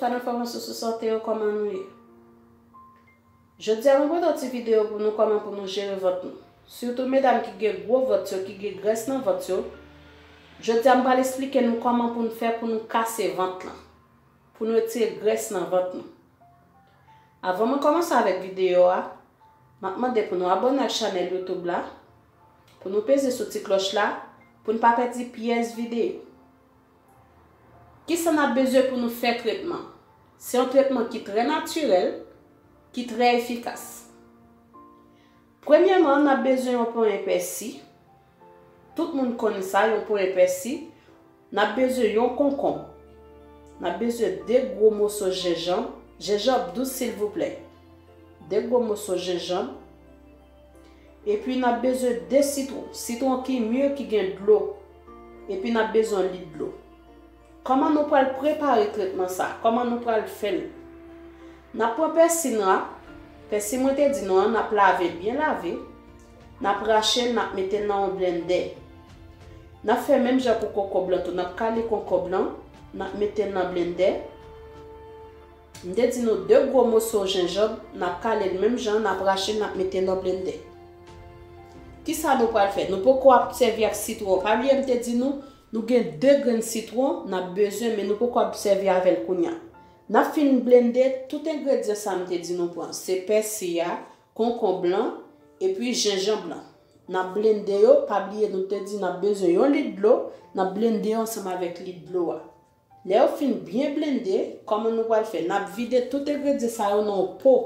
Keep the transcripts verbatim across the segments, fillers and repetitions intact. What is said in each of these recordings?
Sa nan fòmasyon sou sante yo, kòman nou ye? Jodi a, mwen pote yon ti videyo pou nou kòman pou nou jere vant nou. Sitou medam ki gen gwo vant yo, ki gen grès nan vant yo. Jodi a, m pral esplike nou kòman pou nou fè pou nou kase vant lan. Pou nou retire grès nan vant nou. Avan mwen kòmanse avèk videyo a, m ap mande pou nou abòne ak chanèl YouTube la, pou nou peze sou ti klòch la, pou n pa pèdi pyès videyo. Kisa n ap bezwen pou nou fè tretman? Se yon tretman ki trè natirèl, ki trè efikas. Premyèman, n ap bezwen yon ponyen pèsi. Tout moun konn sa, yon ponyen pèsi. N ap bezwen yon konkonm. N ap bezwen de gwo moso jenjanm. Jenjanm dous, silvouplè. De gwo moso jenjanm. Epi n ap bezwen de sitwon. Sitwon ki mi, ki gen dlo. Epi n ap bezwen lit dlo. Kòman nou pral prepare tretman sa? Kòman nou pral fè l? N ap pran pèsi nwa. Pèsi mwen te di nou an, n ap lave l byen lave. N ap rache l, n ap mete l nan yon blendè. N ap fè menm jan pou konkonm lan tou. N ap kale konkonm lan, n ap mete l nan blendè. M te di nou de gwo moso jenjanm, n ap kale l menm jan, n ap rache l, n ap mete l nan blendè. Kisa nou pral fè? Nou poko ap sèvi ak sitwon. Pa bliye m te di nou, nou gen de grenn sitwon n ap bezwen, men nou poko ap sèvi avè l kounye a. N ap fin blende tout engredyan sa m te di nou pran. Se pèsi a, konkonm lan, epi jenjanm lan. N ap blende yo, pa bliye nou te di n ap bezwen yon lit dlo, n ap blende yo ansanm avèk lit dlo a. Lè yo fin byen blende, kòman nou pral fè? N ap vide tout engredyan sa yo nan yon po,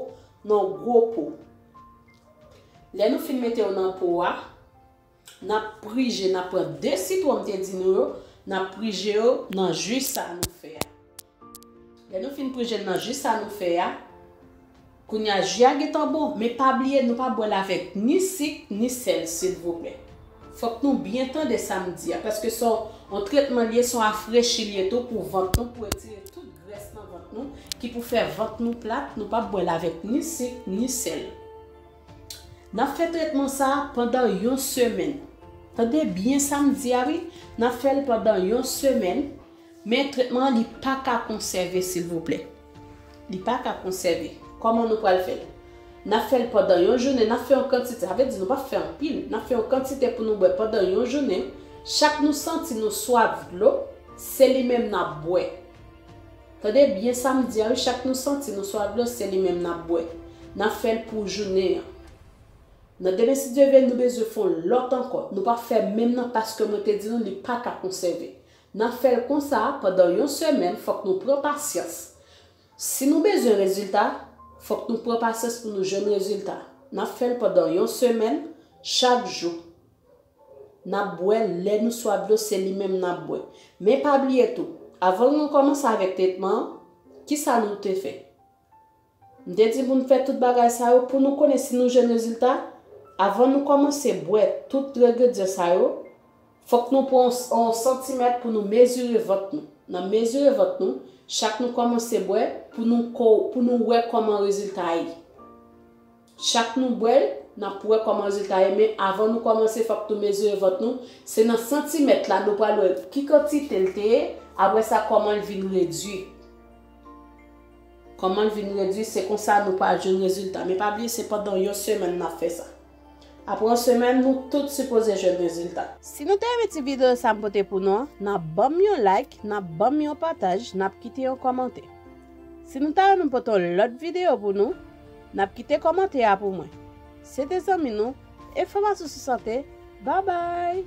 nan yon gwo po. Lè nou fin mete yo nan po a, n ap prije, n ap pran de sitwon m te di nou yo, n ap prije yo nan ji sa nou fè a. Lè nou fin prije l nan ji sa nou fè a, kounye a ji a gentan bon, men pa bliye nou pa bwè l avèk ni sik, ni sèl, silvouplè. Fòk nou byen tande sa m di a, paske se yon tretman l ye, se yon afrechi l ye tou pou vant nou, pou retire tout grès nan vant nou, ki pou fè vant nou plat, nou p ap bwè l avèk ni sik, ni sèl. N ap fè tretman sa a pandan yon semèn. Tande byen sa m di a wi, n ap fè l pandan yon semèn, men tretman an li pa ka konsève, silvouplè. Li pa ka konsève. Kòman nou pral fè l? N ap fè l pandan yon jounen, n ap fè yon kantite, sa vle di nou p ap fè anpil, n ap fè yon kantite pou nou bwè pandan yon jounen. Chak nou santi nou swaf dlo, se li menm n ap bwè. Tande byen sa m di a wi, chak nou santi nou swaf dlo, se li menm n ap bwè. N ap fè l pou jounen an. Nan demen, si Dye vle, nou bezwen fè yon lòt ankò. Nou p ap fè menm nan paske mwen te di nou li pa ka konsève. N ap fè l konsa pandan yon semèn, fòk nou pran pasyans. Si nou bezwen rezilta, fòk nou pran pasyans pou nou jwenn rezilta. N ap fè l pandan yon semèn, chak jou. N ap bwè l, lè nou swaf dlo, se li menm n ap bwè. Men pa bliye tou, avan nou kòmanse avèk tretman an, kisa nou te fè? M te di pou n fè tout bagay sa yo pou nou konnen si nou jwenn rezilta. Avan nou kòmanse bwè tout engredyan sa yo, fòk nou pran yon, yon santimèt pou nou mezire vant nou. N ap mezire vant nou, chak nou kòmanse bwè, pou nou ko-, pou nou wè kòman rezilta a ye. Chak nou bwè l, n ap wè kòman rezilta ye, men avan nou kòmanse, fòk nou mezire vant nou. Se nan santimèt la, nou pral wè ki kantite l te ye, apre sa, kòman l vin redui. Kòman l vin redui, se konsa nou pral jwenn rezilta. Men pa bliye, se pandan yon semèn n ap fè sa. Apre yon semèn, nou tout sipoze jwenn rezilta. Si nou te renmen ti videyo sa m pote pou nou an, n ap ban m yon like, n ap ban m yon pataj, n ap kite yon kòmantè. Si nou ta renmen pote yon lòt videyo pou nou, n ap kite kòmantè a pou mwen. Se te zanmi nou, Enfòmasyon sou Sante. Babay!